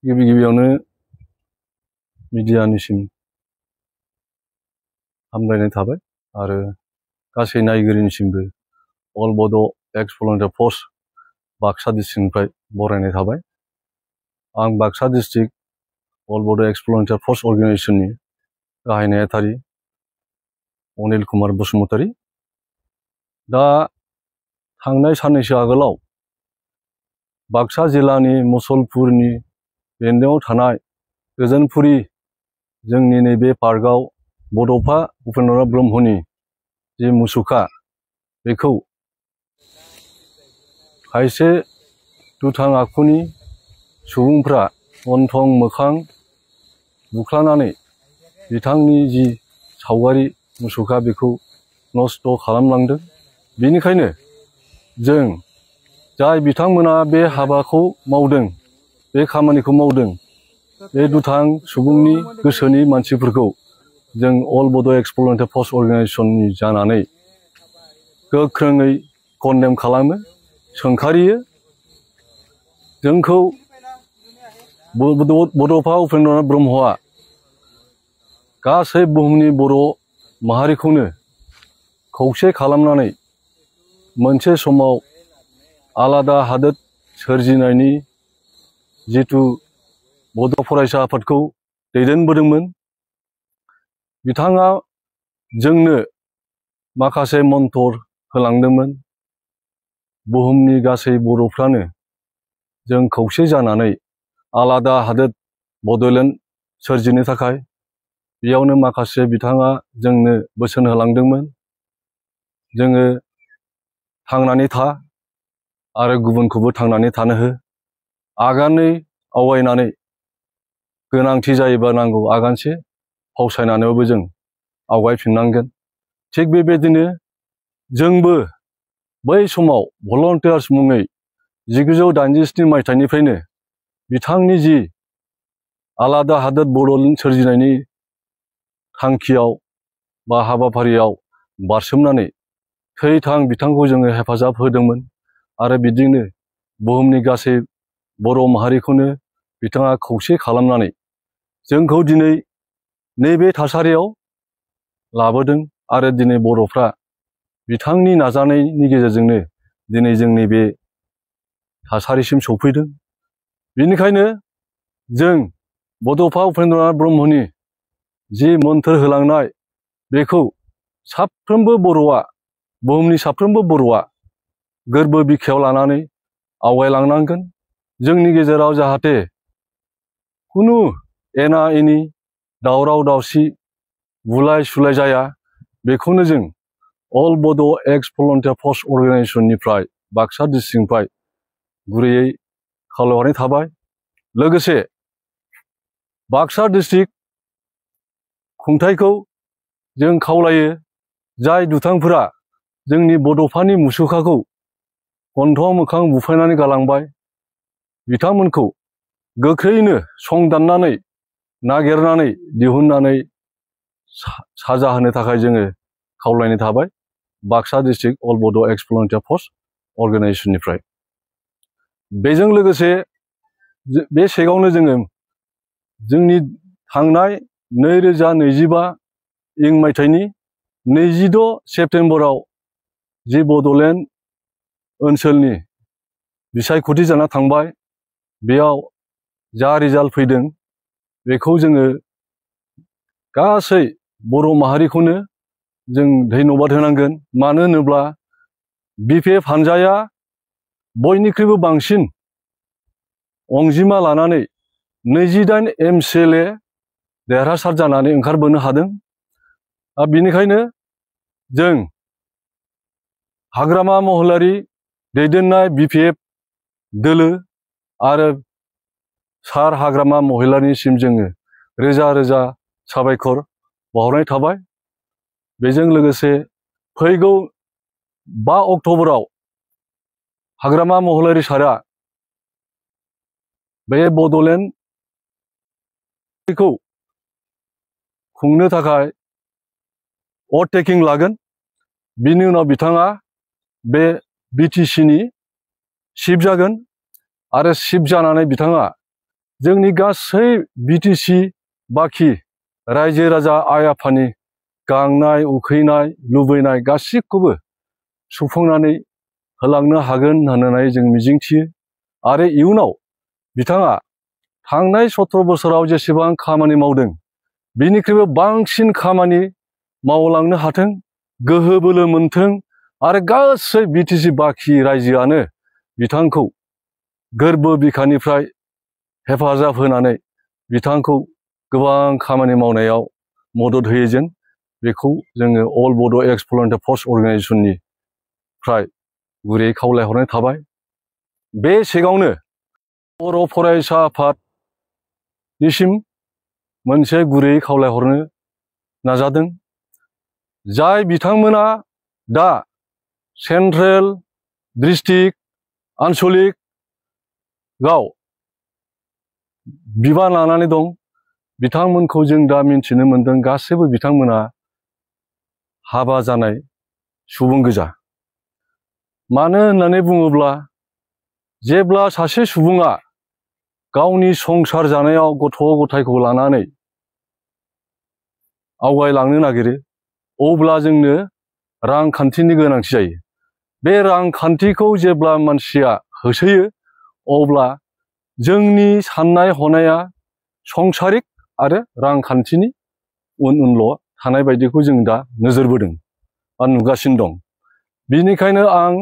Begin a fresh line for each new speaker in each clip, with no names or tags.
गिबियावनो मिडियानिसिम हामलायनाय थाबाय आरो गासै नायगिरिनिसिमबो अल बड' एक्स भलन्टियार फर्स बाक्सा डिस्ट्रिक्टनिफ्राय बरायनाय थाबाय। आं बाक्सा डिस्ट्रिक्ट अल बड' एक्स भलन्टियार फर्स अर्गेनाइजेशननि गाहाय नेहाथारि अनिल कुमार बसुमतारी। दा थांनाय साननैसो आगोलाव बाक्सा जिल्लानि मुसलपुरनि बेन्दोङाव थानाय गोजोनपुरी जोंनि नैबे पार्कआव बड'फा उपेन्द्रनाथ ब्रह्मनि जे मुसुखा बेखौ खायसे दुथां आखुनि सुबुंफ्रा गन्थं मोखां बुख्लानानै बिथांनि जि सावगारि मुसुखा बेखौ नस्थ' खालामलांदों। बेनिखायनो जों जाय बिथांमोना बे हाबाखौ मावदों, बे खामानिखौ मावदों, बे दुथां सुबुंनि गोसोनि मानसिफोरखौ जों अल बड' एक्स भलन्टियार फर्स अर्गेनाइजेशननि जानानै गोख्रोङै कन्डेम खालामो, सोंखारियो। जोंखौ बड'फा उपेन्द्रनाथ ब्रह्मआ गासै बुहुमनि बर' माहारिखौनो खौसे खालामनानै मोनसे समाव आलादा हादोर सोरजिनायनि जिथु बड' फरायसा आफादखौ दैदेनबोदोंमोन। बिथाङा जोंनो माखासे मन्थर होलांदोंमोन। बुहुमनि गासै बर'फ्रानो जों खौसे जानानै आलादा हादोर बड'लेण्ड सोरजिनो थाखाय बेयावनो माखासे बिथाङा जोंनो बोसोन होलांदोंमोन। जोङो थांनानै था आरो गुबुनखौबो थांनानै थानो हो। आगानै आवगायनानै गोनांथि जायोबा नांगौ आगानसे फावसायनानैबो जों आवगायफिननांगोन। थिग बेबायदिनो जोंबो बै समाव भलन्टियार्स मुङै 1987 मायथाइनिफ्रायनो बिथांनि जि आलादा हादोर बड'लेण्ड सोरजिनायनि थांखियाव बा हाबाफारियाव बारसोमनानै थै-थां बिथांखौ जोङो हेफाजाब होदोंमोन आरो बिदिनो बुहुमनि गासै बर' माहारिखौनो बिथाङा खौसे खालामनानै जोंखौ दिनै नैबे थासारियाव लाबोदों आरो दिनै बर'फ्रा बिथांनि नाजानायनि गेजेरजोंनो दिनै जोंनि बे थासारिसिम सौफैदों। बेनिखायनो जों बड'फा उपेन्द्रनाथ ब्रह्मनि जि मोन्थोर होलांनाय बेखौ साफ्रोमबो बर'आ, बुहुमनि साफ्रोमबो बर'आ गोरबो बिखायाव लानानै आवगायलांनांगोन। जोंनि गेजेराव जाहाथे खुनु एना एनि दावराव दावसि बुलाय सुलाय जाया, बेखौनो जों अल बड' एक्स भलन्टियार फर्स अर्गेनाइजेशननिफ्राय बाक्सा डिस्ट्रिक्टनिफ्राय गुरैयै खावलायहरनाय थाबाय। लोगोसे बाक्सा डिस्ट्रिक्ट खुंथायखौ जों खावलायो, जाय दुथांफोरा जोंनि बड'फानि मुसुखाखौ गन्थं मोखां बुफायनानै गालांबाय, बिथांमोनखौ गोख्रैनो संदाननानै नागिरनानै दिहुननानै साजा होनो थाखाय जोङो खावलायनाय थाबाय बाक्सा डिस्ट्रिक्ट अल बड' एक्स भलन्टियार फर्स अर्गेनाइजेशननिफ्राय। बेजों लोगोसे बे सेगावनो जोङो जोंनि थांनाय 2025 मायथाइनि 26 सेप्तेम्बराव जि बड'लेण्ड ओनसोलनि बिसायख'थि जाना थांबाय, बेयाव जा रिजाल्ट फैदों बेखौ जोङो गासै बर' माहारिखौनो जों धन्यबाद होनांगोन। मानो होनोब्ला BPF हानजाया बयनिख्रुइबो बांसिन अनजिमा लानानै 28 MCLA देरहासार जानानै ओंखारबोनो हादों। बेनिखायनो जों हाग्रामा महिलारि दैदेननाय BPF दोलो आरो सार हाग्रामा महिलारिनिसिम जोङो रोजा रोजा साबायखर बावहरनाय थाबाय। बेजों लोगोसे फैगौ 5 अक्ट'बराव हाग्रामा महिलारि सारा बे बड'लेण्डखौ खुंनो थाखाय अभारटेकिं लागोन। बिनि उनाव बिथाङा बे BTCनि चिफ जागोन आरो चिफ जानानै बिथाङा जोंनि गासै बिटिसि बाखि रायजो राजा आइ आफानि गांनाय उखैनाय लुबैनाय गासिखौबो सुफुंनानै होलांनो हागोन होननानै जों मिजिंथियो आरो इयुनाव बिथाङा थांनाय 17 बोसोराव जेसेबां खामानि मावदों बिनिख्रुइबो बांसिन खामानि मावलांनो हाथों गोहो बोलो मोनथों आरो गासै बिटिसि बाखि रायजोआनो बिथांखौ गोरबो बिखानिफ्राय हेफाजाब होनानै बिथांखौ गोबां खामानि मावनायाव मदद होयो जों बेखौ जोङो अल बड' एक्स भलुन्टियार फर्स अर्गानाइजेसननिफ्राय गुरै खावलायहरनाय थाबाय बे सिगाङावनो बर' फरायसा आफादनिसिम मोनसे गुरै खावलायहरनो नाजादों जाय बिथांमोना दा सेन्ट्रेल डिस्ट्रिक्ट आनसलिकआव बिबान लानानै दं बिथांमोनखौ जों दा मिन्थिनो मोनदों गासैबो बिथांमोना हाबा जानाय सुबुं गोजा मानो होननानै बुङोब्ला जेब्ला सासे सुबुङा गावनि संसार जानायाव गथ' गथायखौ लानानै आवगायलांनो नागिरो अब्ला जोंनो रांखान्थिनि गोनांथि जायो बे रांखान्थिखौ जेब्ला मानसिया होसोयो अब्ला जोंनि साननाय हनाया संसारिक आरो रांखान्थिनि उन थानाय बायदिखौ जों दा नोजोरबोदों बा नुगासिनो दं बिनिखायनो आं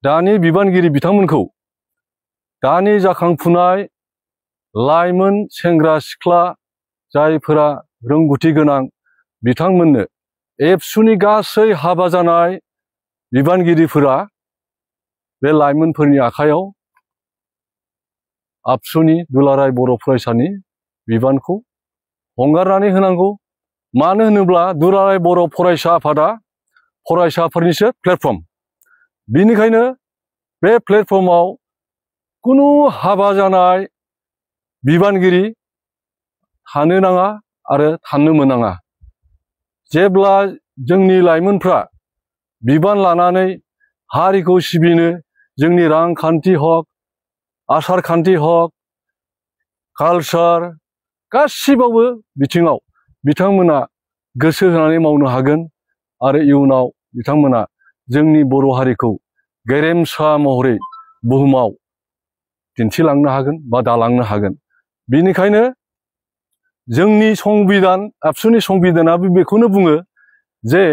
दानि बिबानगिरि बिथांमोनखौ दानि जाखांफुनाय लाइमोन सेंग्रा सिख्ला जायफोरा रोंगौथि गोनां बिथांमोननो एबसुनि गासै हाबा जानाय बिबानगिरिफोरा बे लाइमोनफोरनि आखायाव आबसुनि दुलाराय बर' फरायसानि बिबानखौ हंगारनानै होनांगौ मानो होनोब्ला दुलाराय बर' फरायसा आफादा फरायसाफोरनिसो प्लेटफर्म बिनिखायनो बे प्लेटफर्माव कुनु हाबा जानाय बिबानगिरि थानो नाङा आरो थानो मोनाङा जेब्ला जोंनि लाइमोनफ्रा बिबान लानानै हारिखौ सिबिनो जोंनि रांखान्थि हक आसार खान्थि हक कालचार गासिबावबो बिथिङाव बिथांमोना गोसो होनानै मावनो हागोन आरो इयुनाव बिथांमोना जोंनि बर' हारिखौ गेरेमसा महरै बुहुमाव दिन्थिलांनो हागोन बा दालांनो हागोन बिनिखायनो जोंनि संबिधान आबसुनि संबिधानाबो बेखौनो बुङो जे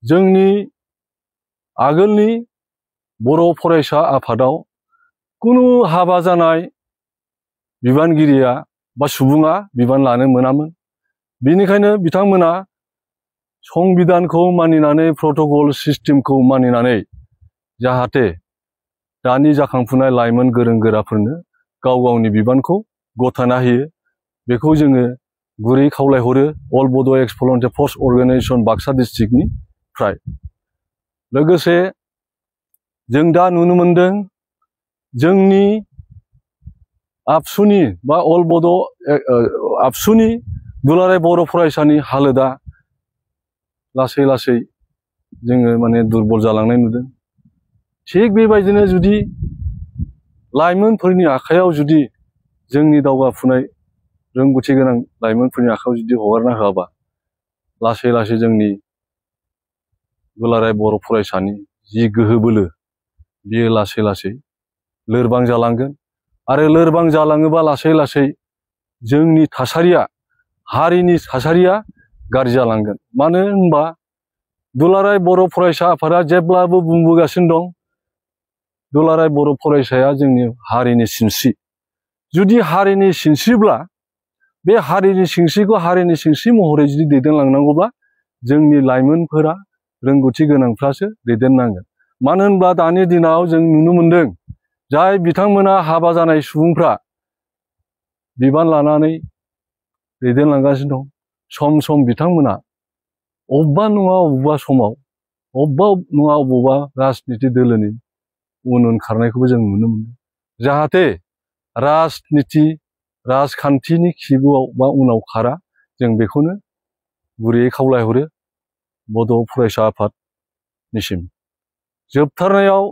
जोंनि आगोलनि बर' फरायसा आफादाव कुनु हाबा जानाय बिबानगिरिया बा सुबुङा बिबान लानो मोनामोन बिनिखायनो बिथांमोना संबिधानखौ मानिनानै प्रट'कल सिस्टेमखौ मानिनानै जाहाथे दानि जाखांफुनाय लाइमोन गोरों गोराफोरनो गाव गावनि बिबानखौ गथायना होयो बेखौ जोङो गुरै खावलायहरो अल बड' एक्स भलुन्टियार फर्स अर्गानाइजेसन बाक्सा डिस्ट्रिक्टनिफ्राय लोगोसे जों दा नुनो मोनदों जोंनि आबसुनि बा अल बड' आबसुनि दुलाराय बर' फरायसानि हालोदा लासै लासै जोङो माने दुरबल जालांनाय नुदों थिग बेबायदिनो जुदि लाइमोनफोरनि आखायाव जुदि जोंनि दावगाफुनाय रोंगौथि गोनां लाइमोनफोरनि आखायाव जुदि हगारना होआबा लासै लासै जोंनि दुलाराय बर' फरायसानि जि गोहो बोलो बियो लासै लासै लोरबां जालांगोन आरो लोरबां जालाङोबा लासै लासै जोंनि थासारिया हारिनि थासारिया गाज्रि जालांगोन मानो होनबा दुलाराय बर' फरायसा आफादा जेब्लाबो बुंबोगासिनो दं दुलाराय बर' फरायसाया जोंनि हारिनि सिनस्रि जुदि हारिनि सिनस्रिब्ला बे हारिनि सिनस्रिखौ हारिनि सिनस्रि महरै जुदि दैदेनलांनांगौब्ला जोंनि लाइमोनफोरा रोंगौथि गोनांफ्रासो दैदेननांगोन मानो होनब्ला दानि दिनाव जों नुनो मोनदों जाय बिथांमोना हाबा जानाय सुबुंफ्रा बिबान लानानै दैदेनलांगासिनो दं सम सम बिथांमोना अबेबा नङा अबेबा समाव अबेबा नङा अबेबा राजनिति दोलोनि उन खारनायखौबो जों नुनो मोनो जाहाथे राजनिति राजखान्थिनि खिबुआव बा उनाव खारा जों बेखौनो गुरैयै खावलायहरो बड' फरायसा आफादनिसिम जोबथारनायाव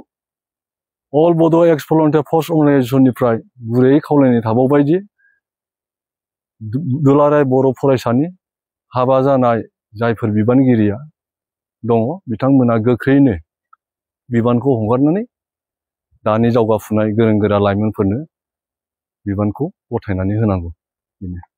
अल बड' एक्स भलन्टियार फर्स अर्गानाइजेसननिफ्राय गुरैयै खावलायनाय थाबावबायदि दुलाराय बर' फरायसानि हाबा जानाय जायफोर बिबानगिरिया दङ बिथांमोना गोख्रैनो बिबानखौ हगारनानै दानि जौगाफुनाय गोरों गोरा लाइमोनफोरनो बिबानखौ गथायनानै होनांगौ। बेनो।